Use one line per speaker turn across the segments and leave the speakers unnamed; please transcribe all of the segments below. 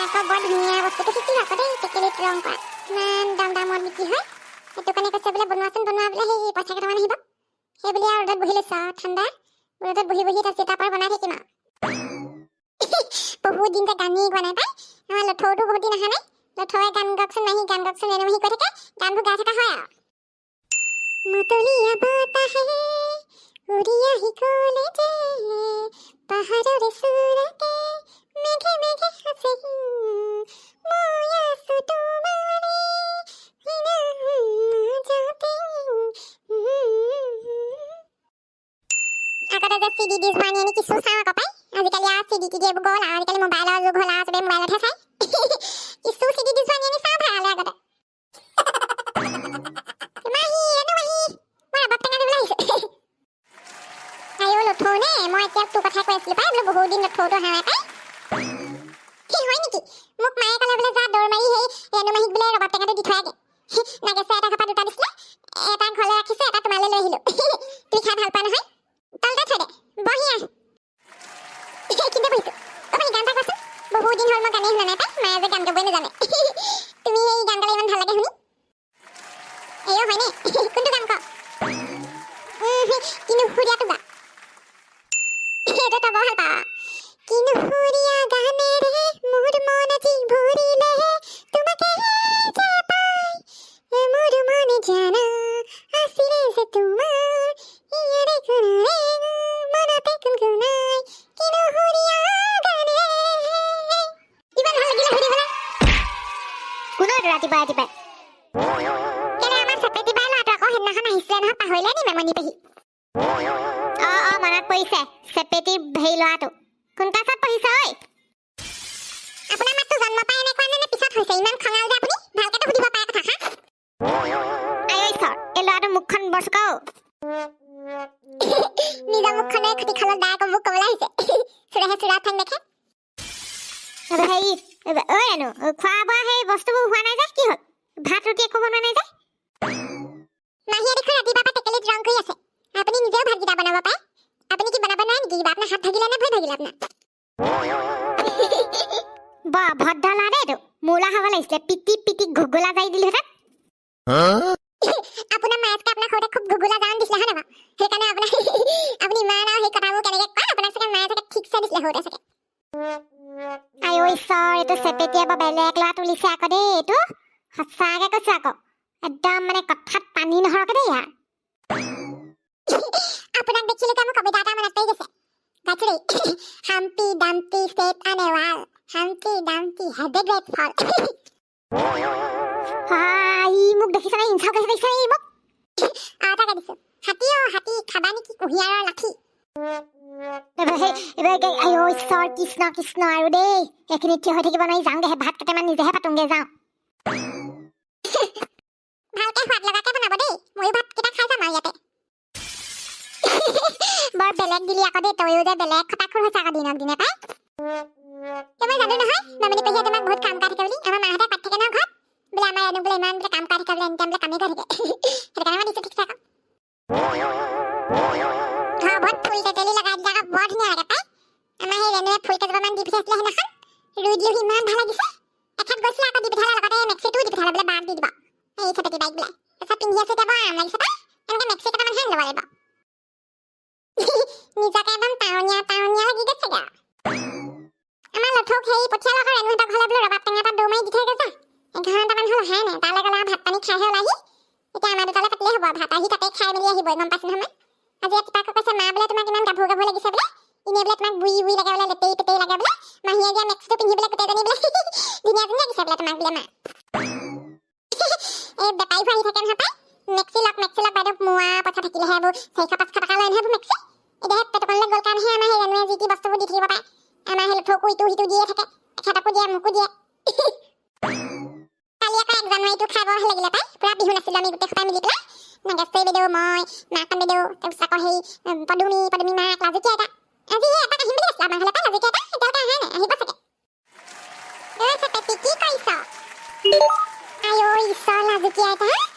আকৌ বৰ ধুনীয়া বস্তুটো শিকিলোঁ আকৌ দেই। টেকেলিত ৰং কৰা ইমান দাম দামত বিক্ৰী হয়। সেইটো কাৰণে কৈছে বোলে বনোৱাচোন, বনোৱা বোলে, সেই পইচা কেইটামান আহিব। সেই বুলি আৰু ৰ'দত বহি লৈছোঁ আৰু ঠাণ্ডা ৰ'দত বহি বহি তাত চিতাপৰ বনাই থাকিম। আৰু বহুত দিন যে গানেই গোৱা নাই পাই। আমাৰ লঠৌটো বহুত দিন অহা নাই। লঠৌৱে "গান গাওকচোন মাহী, গান গাওকচোন ৰেণু মাহী" কৈ থাকে। গানবোৰ গাই থকা হয়। আৰু মতলীয়া বতাহে উৰি আহি ক'লে যে পাহাৰৰে চূড়াতে মেঘে মেঘে হাসে, মই আছো তোমাৰে মাজতে। আগতে যে চিডি ডিছ আনি আনি কিছু চাওঁ আকৌ পাই। আজিকালি আৰু চিডি টিডি এইবোৰ গ'ল আৰু। আজিকালি মোবাইলৰ যুগ হ'ল আৰু চবেই মোবাইলতহে চায়। কিছু চিডি ডিছ আনি আনি চাওঁ ভাল আগতে। মাহী, ৰেণু মাহী, মই ৰবাব টেঙা দিবলৈ আহিছোঁ। আইঅ লঠৌ নে? মই এতিয়া তোৰ কথাই কৈ আছিলো পাই। বোলো বহুত দিন লঠৌটো অহা নাই পাই। কি হয় নেকি? মোক মায়ে ক'লে বোলে যা দৌৰ মাৰি সেই ৰেণু মাহীক বোলে ৰবাব টেঙাটো দি থৈ আগে। নাগেছে এটা ঘৰৰ পৰা দুটা দিছিলে। এটা ঘৰলৈ ৰাখিছে, এটা তোমালৈ লৈ আহিলো। তুমি খাই ভাল পোৱা নহয়। তলতে থৈ দে, বহি আহ। এইখিনিতে বহিছো। অ মাহী, গান এটা কোৱাচোন। বহুত দিন হ'ল মই গানেই শুনা নাই পাই। মায়ে যে গান গাবই নাজানে। তুমি এই গান গালে ইমান ভাল লাগে শুনি। এয় হয়নে? কোনটো গান ক? কিনো সুৰীয়াটো গা। সেইটো তই বৰ ভাল পাৱ। কিনো সুৰীয়া গানেৰে মোৰ মন আজি ভৰিলে, তোমাকে যে পাই মোৰ মনে জানা আছিলে যে তোমাৰ ইয়াৰে কোণৰে মনতে গুণগুণাই কিনো সুৰীয়া গানেৰে। ইমান ভাল লাগিলে শুনি পেলাই।
কোন এইটো ৰাতিপুৱাই ৰাতিপুৱাই?
কেলে, আমাৰ চেপেটি বাই ল'ৰাটো আকৌ। সেইদিনাখন আহিছিলে নহয়, পাহৰিলে নি মেমনি পেহী?
অ, মনত পৰিছে। চেপেটিৰ হেৰি ল'ৰাটো কোন ক্লাছত পঢ়িছে ঐ?
আপোনাৰ মাতটো জন্ম পাই এনেকুৱা নে, নে পিছত হৈছে? ইমান খঙাল যে আপুনি, ভালকেতো সুধিব পাৰে কথাষাৰ।
আই ঈশ্বৰ, এই ল'ৰাটোৰ মুখখন বৰ চোকা অ'।
নিজৰ মুখখনে খুটি খালত দাই আকৌ মোক ক'বলৈ আহিছে। চোৰেহে চোৰা ঠেং দেখে।
হেৰি ঐ ৰেণু, খোৱা বোৱা সেই বস্তুবোৰ হোৱা নাই যে, কি হ'ল? ভাত ৰুটি একো বনোৱা নাই যে?
মাহীয়ে দেখোন ৰাতিপুৱাৰ পৰা টেকেলিত ৰং কৰি আছে। আপুনি নিজেও ভাতকেইটা বনাব পাৰে। আপুনি কি বনাব নোৱাৰে নেকি কিবা? আপোনাৰ হাত ভাগিলে নে ভৰি ভাগিলে আপোনাৰ?
বৰ ভদ্ৰ ল'ৰা দেই এইটো। মোৰ ল'ৰা হ'ব লাগিছিলে, পিটি পিটি ঘুগুলা জাৰি দিলোহেঁতেন।
আপোনাৰ মায়ে আপোনাক সৰুতে খুব ঘুগুলা জাৰণ দিছিলে, হয় নাই বাৰু? সেইকাৰণে আপোনাৰ আপুনি ইমান আৰু সেই কথাবোৰ কেনেকে কয়। আপোনাক চাগে মায়ে চাগে ঠিকছে দিছিলে সৰুতে চাগে।
আই ঐ ঈশ্বৰ, এইটো চেপেটিয়ে বৰ বেলেগ ল'ৰা তুলিছে আকৌ দেই। এইটো সঁচাকে কৈছো আকৌ, একদম মানে কথাত পানী নহৰকে দেই ইয়াৰ।
আপোনাক দেখিলে মোৰ কবিতা এটা মনত পৰি গৈছে। গাইছো দেই। Humpty Dumpty sat on a wall, Humpty Dumpty had a great fall.
ই মোক দেখিছে নে? ইনচাল কৰিছে, দেখিছে ই মোক?
আৰু এটা গাই দিছো। হাতী অ হাতী, খাবা নেকি কুঁহিয়াৰৰ লাঠি?
আই ঐ ঈশ্বৰ, কৃষ্ণ কৃষ্ণ আৰু দেই। এইখিনিত থিয় হৈ থাকিব নোৱাৰি, যাওঁগেহে। ভাত কেইটামান নিজেহে পাতোংগে, যাওঁ।
ভালকে সোৱাদ লগাকে বনাব দেই। ময়ো ভাতকেইটা খাই যাম আৰু ইয়াতে। বৰ বেলেগ দিলি আকৌ দেই। তয়ো যে বেলেগ খটাখুৰ হৈছে আকৌ দিনক দিনে পাই। এই মই জানো নহয় মামনি পেহীয়ে তোমাক বহুত কাম কৰি থাকে বুলি। আমাৰ মাহঁতে পাতি থাকে নহয় ঘৰত বোলে, আমাৰ এনো বোলে ইমান বোলে কাম কৰি থাকে বোলে, এনি টাইম বোলে কামেই কৰি থাকে। সেইটো কাৰণে মই দিছো ঠিকছে আকৌ। ঘৰবোৰত ফুল তেতেলী লগাই দিলে আকৌ বৰ ধুনীয়া লাগে পাই। আমাৰ সেই ৰেণুৱে ফুল কেইজোপামান দি পঠিয়াইছিলে সেইদিনাখন, ৰুই দিলোঁ, ইমান ভাল লাগিছে। এখেত গৈছিলে আকৌ দি পঠিয়ালে, লগতে মেক্সিটোও দি পঠিয়ালে বোলে বাক দি দিব, এই চেপেটি বাইক বোলে। তাৰপিছত পিন্ধি আছো এতিয়া, বৰ আৰাম লাগিছে পাই। এনেকে মেক্সি কেইটামানহে আনি ল'ব লাগিব। নিজকে একদম টাউনীয়া টাউনীয়া লাগি গৈছেগে আৰু। আমাৰ লঠৌক হেৰি পঠিয়ালো আকৌ ৰেণুহঁতৰ ঘৰলৈ। বোলো ৰবাব টেঙা এটা দৌৰ মাৰি দি থৈ গৈছা। এঘণ্টামান হ'ল, অহাই নাই। তালৈ গ'লে আৰু ভাত পানী খাইহে ওলাইহি। এতিয়া আমাৰ দুটালৈ পাতিলেই হ'ব আৰু ভাত। আহি তাতে খাই মেলি আহিবই, গম পাইছো নহয় মই। আজি ৰাতিপুৱা আকৌ কৈছে, মা বোলে তোমাক ইমান গাভৰু গাভৰু লাগিছে বোলে, এনেই বোলে তোমাক বুঢ়ী বুঢ়ী লাগে বোলে, লেতেৰি পেতেৰি লাগে বোলে। মাহীয়ে দিয়া মেক্সিটো পিন্ধি বোলে গোটেইজনী বোলে ধুনীয়া ধুনীয়া লাগিছে বোলে তোমাক বোলে মা। এই বেপাৰীবোৰ আহি থাকে নহয় পাই, মেক্সি লওক, মেক্সি লওক বাইদেউ। মোৱা পইচা থাকিলেহে এইবোৰ 400-500 টকা লয় নহয় এইবোৰ মেক্সি। এতিয়া সেই দোকানলৈ গ'ল কাৰণেহে আমাৰ সেই ৰেণুৱে যি টি বস্তুবোৰ দি থাকিব পাৰে। আমাৰ সেই লঠৌকো ইটো সিটো দিয়ে থাকে, এখেতকো দিয়ে, মোকো দিয়ে। কালি আকৌ 1 জানুৱাৰীটো খাই বৰ ভাল লাগিলে পাই। পুৰা বিহু নাচিলোঁ আমি গোটেই সোপাই মিলি পেলাই। নাগেশ্বৰী বাইদেউ, মই, মাকন বাইদেউ, তাৰপিছত আকৌ সেই পদুমী, পদুমী মাক, লাজুকীয়া আইতা। আজি সেই এপাক আহিম বুলি কৈছিলে আমাৰ ঘৰলৈ পাই লাজুকীয়া আইতা। এতিয়ালৈকে অহাই নাই, আহিব চাগে। ঐ চেপেটি, কি কৰিছ? আই ঐ ঈশ্বৰ, লাজুকীয়া আইতা,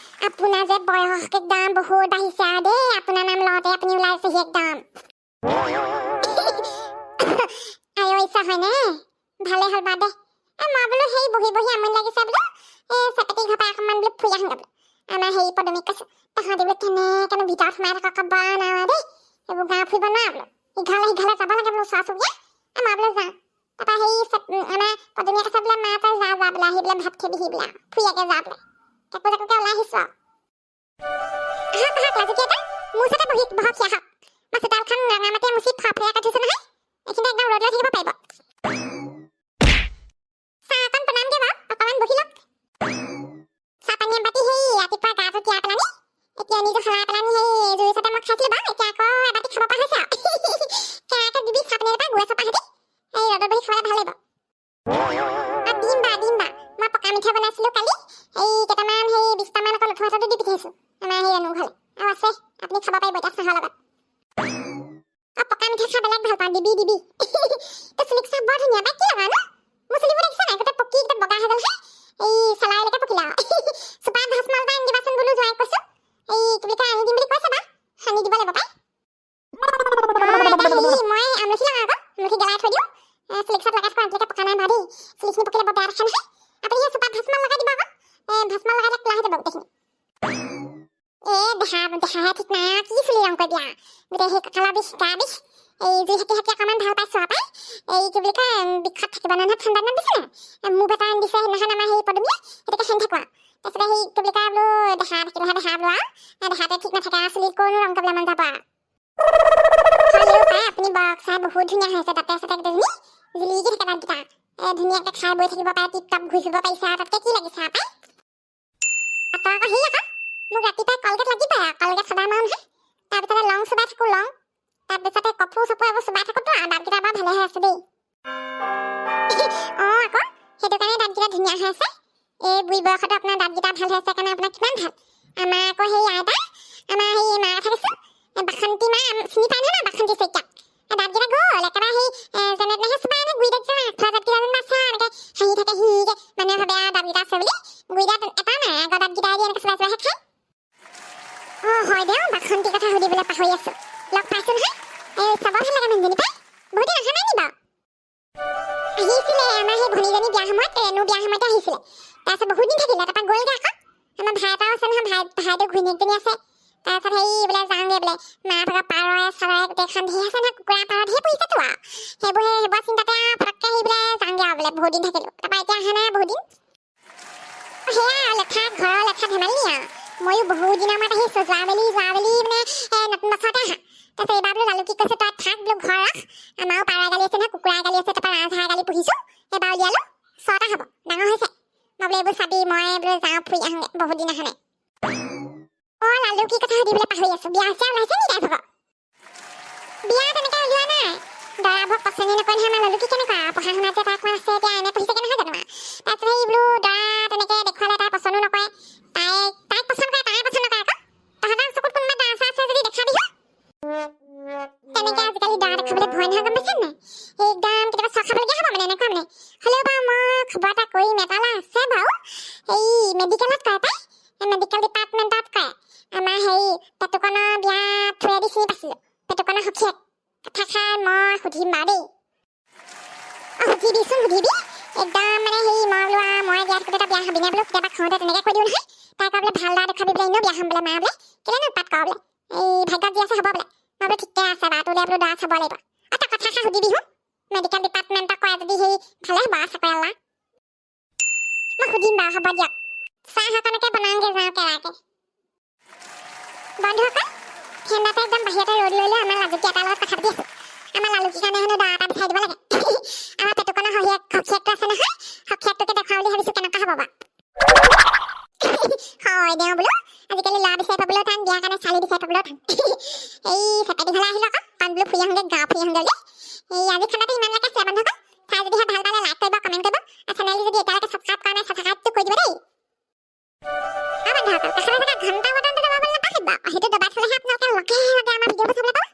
আপোনাৰ যে বয়স একদম বহুত বাঢ়িছে আৰু দেই। আপোনাৰ নাম লওঁতে আপুনি ওলাইছেহি একদম। আই ঐ ঈশ্বৰ, হয়নে? ভালেই হ'ল বাৰু দে। এই মই বোলো সেই বহি বহি আমনি লাগিছে বোলো, এই চেপেটি ঘৰৰ পৰা অকণমান বোলো ফুৰি আহোঁগৈ বোলো। আমাৰ হেৰি পদুমীক কৈছোঁ, তহঁতি বোলো কেনেকেনো ভিতৰত সোমাই থাক ক'ব নোৱাৰো দেই, এইবোৰ গাঁও ফুৰিব নোৱাৰা বোলো, ইঘৰলৈ সিঘৰলৈ যাব লাগে বোলো ওচৰ চুবুৰীয়া। এই মই বোলো যাওঁ। তাৰপৰা হেৰি আমাৰ পদুমীয়ে কৈছে বোলে, মা তই যা যা বোলে, আহি বোলে ভাত খাবিহি বোলে, ফুৰি আগে যা বোলে। কেকো জেকোকে ওলাই আহিছোঁ আৰু। আহক আহক লাজুকী এটা, মোৰ ওচৰতে বহি বহকহি আহক। মই চোতালখন ৰঙামাটিয়ে মুচি ফৰফৰীয়াকৈ থৈছোঁ নহয়, এইখিনি একদম ৰ'দ লৈ থাকিব পাৰিব। চাহ অকণ বনামগৈ বাৰু, অকণমান বহি লওক। চাহ পানী এবাতি সেই ৰাতিপুৱা গাটো তিয়াই পেলানি এতিয়া নিজে সলাই পেলানি সেই জুই ওচৰতে মই খাইছিলোঁ বাৰু, এতিয়া আকৌ এবাতি খাব পৰা হৈছে আৰু। কেৰাকে দিবি চাহ পানী এপা গুৰে চপা সৈতে, এই ৰ'দত বহি খাবলৈ ভাল লাগিব। আৰু দিম বা দিম বা, মই পকা মিঠাই বনাইছিলোঁ কালি, এই কেইটামান সেই 20টামান অকল উঠোৱা হাততো দি পঠিয়াইছোঁ আমাৰ সেই ৰেণু ঘৰলৈ, আৰু আছে, আপুনি খাব পাৰিব এতিয়া চাহৰ লগত। আৰু পকা মিঠাই খাই বেলেগ ভাল পাওঁ। দিবি দিবি। তই চুলিক চাহ বৰ ধুনীয়া পাই, কি লগা ন? মোৰ চুলিবোৰ দেখিছা নাই, গোটেই পকি গোটেই বগা হৈ গ'ল হে, এই চেলাইলৈকে পকিলে আৰু। চুপাৰ ভাস্মল এটা আনি দিবাচোন বোলো, জোঁৱাইক কৈছোঁ। এই কি বুলি কয়, আনি দিম বুলি কৈছে বা, সানি দিব লাগিব পাই। মই আমলখি লগাওঁ আকৌ, আমলখি গেলাই থৈ দিওঁ, চুলিকচাত লগাই থাকোঁ। আজিলৈকে পকা নাই বাৰু দেই, চুলিখিনি পকিলে বৰ বেয়া দেখে নহয়। আপুনি সেই চুপাৰ ভাস্মল লগাই দিব আকৌ, এই ভাস্মল লগাই দিলে ক'লা হৈ যাব গোটেইখিনি। এ দেহা দেহাহে ঠিক নাই আৰু, কি চুলি ৰং কৰিবি আৰু, গোটেই সেই কঁকালৰ বিষ, গা বিষ, এই জুই সেকি সেকি অকণমান ভাল পাইছোঁ আৰু পাই। এই কি বুলি কয়, বিষত থাকিব নহয় ঠাণ্ডা দিনত, দিছে নাই মুভ এটা আনি দিছে সেইদিনাখন আমাৰ সেই পদুমীয়ে, সেইটোকে সানি থাকোঁ আৰু। তাৰপিছতে সেই কি বুলি কয় বোলো, দেহা থাকিলেহে দেহা বোলো আৰু, দেহাতে ঠিক নাথাকে আৰু, চুলিত ক'নো ৰং কৰিবলৈ মন যাব আৰু। হ'লেও পাই আপুনি বৰক চাই বহুত ধুনীয়া হৈছে, দাঁতে চাতে গোটেইজনী জিলিকি থাকে দাঁতকেইটা, এই ধুনীয়াকৈ খাই বৈ থাকিব পাৰে, টিপ টপ ঘূৰি ফুৰিব পাৰিছে আৰু, তাতকৈ কি লাগিছে আৰু পাই। তই আকৌ হেৰি আকৌ, মোক ৰাতিপুৱাই কলগেট লাগিবই আৰু, কলগেট সদায় মাৰো নহয়, তাৰপিছতে লং চোবাই থাকোঁ লং, তাৰপিছতে কফু চফু এইবোৰ চোবাই থাকোঁতো আৰু, দাঁতকেইটা বাৰু ভালে হৈ আছে দেই। অঁ আকৌ সেইটো কাৰণে দাঁতকেইটা ধুনীয়া হৈ আছে। এই বুঢ়ী বয়সতো আপোনাৰ দাঁতকেইটা ভাল হৈ আছে কাৰণে আপোনাৰ কিমান ভাল। আমাৰ আকৌ সেই আইতা, আমাৰ সেই মাৰ কথা কৈছোঁ, বাসন্তী মা চিনি পাই নহয় ন, বাসন্তী শইকীয়াক, দাঁতকেইটা গ'ল একেবাৰে, সেই যেনে তেনেহে চোবাই আনে, গুৰি দাঁত যে আগফালৰ দাঁতকেইটা যেনিবা আছে আৰু, এনেকৈ হাঁহি থাকে হিকে, মানুহে ভাবে আৰু দাঁতকেইটা আছে বুলি, গুৰি দাঁত এটা নাই, আগৰ দাঁতকেইটা দি এনেকৈ চোবাই চোবাইহে খায়। অঁ হয় দেও, বাসন্তীৰ কথা সুধিবলৈ পাহৰি আছোঁ, লগ পাইছোঁ নহয়, এই চাব ভাল লাগে মানুহজনী পাই। বহুত দিন অহা নাই নি বাৰু? আহিছিলে আমাৰ সেই ভনীজনী বিয়া সময়ত, ৰেণু বিয়া সময়তে আহিছিলে, তাৰপিছত বহুত দিন থাকিলে, তাৰপৰা গ'লগৈ আকৌ। আমাৰ ভাই এটাও আছে নহয়, ভাই ভাইটোৰ ঘৈণীয়েকজনী আছে। তাৰপিছত হেৰি বোলে যাওঁগৈ বোলে, মা ভাগৰ পাৰৰে চাৰৰে গোটেইখন ধেৰ আছে নহয়, কুকুৰা পাৰ ধেৰ পুহিছেতো আৰু, সেইবোৰ সেইবোৰ চিন্তাতে আৰু পটককৈ সেই বোলে যাওঁগৈ আৰু বোলে, বহুত দিন থাকিলোঁ, তাৰপৰা এতিয়া অহা নাই বহুত দিন। সেয়া আৰু লেঠা, ঘৰৰ লেঠা ধেমালি নি আৰু। ময়ো বহুত দিনৰ মূৰত আহিছোঁ, যোৱাবেলি মানে নতুন বছৰতে অহা। তাৰপিছত এইবাৰ বোলো লালুকীক কৈছোঁ, তই থাক বোলো ঘৰ ৰাখ, আমাৰো পাৰ এগালি আছে নহয়, কুকুৰা এগালি আছে, তাৰপৰা ৰাজহাঁহ এগালি পুহিছোঁ, এইবাৰ উলিয়ালোঁ 6টা হ'ব, ডাঙৰ হৈছে। মই বোলো এইবোৰ চাবি, মই বোলো যাওঁ ফুৰি আহোঁগৈ, বহুত দিন অহা নাই। অঁ লালুকীৰ কথা সুধিবলৈ পাহৰি আছোঁ, বিয়া চিয়া ওলাইছে নি তাইৰ ভাগৰ? বিয়া তেনেকৈ ওলোৱা নাই, দৰাবোৰক পচন্দে নকৰে নহয়। আমাৰ লালুকী কেনেকুৱা, পঢ়া শুনাত যে তাৰ অকণমান আছে, এতিয়া এম এ পঢ়িছেগৈ নহয় জানো। তাৰপিছত সেই বোলো দৰা তেনেকৈ দেখুৱালে তাই পচন্দো নকৰে, তাই তাইক পচন্দ কৰে, তাই পচন্দ নকৰে আকৌ। তহঁতৰ চকুত কোনোবা দৰা চৰা আছে যদি দেখাবি হা। তেনেকৈ আজিকালি দৰা দেখাবলৈ ভয় নহয়, গম পাইছে নাই? একদম কেতিয়াবা চক খাবলগীয়া হ'ব মানে, এনেকুৱা মানে। হ'লেও বাৰু মই খবৰ এটা কৰিম, এটা ল'ৰা আছে বাৰু, এই মেডিকেলত কৰে পাই, মেডিকেল ডিপাৰ্টমেণ্টত কৰে। আমাৰ হেৰি পেটুকনৰ বিয়া থ্ৰুৱেদি চিনি পাইছিলোঁ, পেটুকনৰ সখীয়েক। কথাষাৰ মই সুধিম বাৰু দেই। অঁ সুধিবিচোন সুধিবি একদম মানে হেৰি, মই বোলো আৰু মই বিয়া থাকোঁতে তই বিয়া হবিনে বোলো, কেতিয়াবা খাওঁতে তেনেকৈ কৈ দিওঁ নহয়। তাই কয় বোলে ভাল ল'ৰা দেখুৱাবি বোলে, এনেও বিয়া হ'ম বোলে মা বোলে, কেলেনো উৎপাত কৰ বোলে, এই ভাগ্যত যি আছে হ'ব বোলে। মই বোলো ঠিকে আছে বাৰু, তোলৈ বোলো দৰা চাব লাগিব। আৰু তই কথাষাৰ সুধিবি হো, মেডিকেল ডিপাৰ্টমেণ্টত কৰে যদি সেই ভালে হ'ব আৰু চাকৰিয়াল ল'ৰা। মই সুধিম বাৰু, হ'ব দিয়ক। চাহ অকণকে বনাওঁগৈ যাওঁ কেৰাকে। বন্ধুসকল, ঠাণ্ডাতে একদম বাহিৰতে ৰ'দ লৈ লৈ আমাৰ লাজুকী এটাৰ লগত কথা পাতি আছোঁ। আমাৰ লালুকীৰ কাৰণে হেনো দৰা এটা বিচাৰি দিব লাগে। আমাৰ পেটুকনৰ সখীয়েকটো আছে নহয়, সখীয়েকটোকে দেখুৱাওঁ বুলি ভাবিছোঁ, কেনেকুৱা হ'ব বাৰু। হয় দেও বোলো, আজিকালি ল'ৰা বিচাৰি পাবলৈও টান, বিয়াৰ কাৰণে ছোৱালী বিচাৰি পাবলৈও টান। এই চেপেটি ঘৰলৈ আহিলোঁ আকৌ, পাণ বোলো ফুৰি আহোঁগৈ, গাঁও ফুৰি আহোঁগৈ বুলি। এই আজি খানাটো ইমানলৈকে আছিলে বন্ধুসকল। চাই যদিহে ভাল পালে লাইক কৰিব, কমেণ্ট কৰিব আৰু চেনেলটো যদি এতিয়ালৈকে ছাবস্ক্ৰাইব কৰা নাই, ছাবস্ক্ৰাইবটো কৰি দিব দেই। অ বন্ধুসকল, কাষতে থকা ঘণ্টা বটনটো দবাবলৈ নাপাহৰিব। সেইটো দবাই থ'লেহে আপোনালোকে লগে লগে আমাৰ ভিডিঅ'বোৰ চাবলৈ পাব।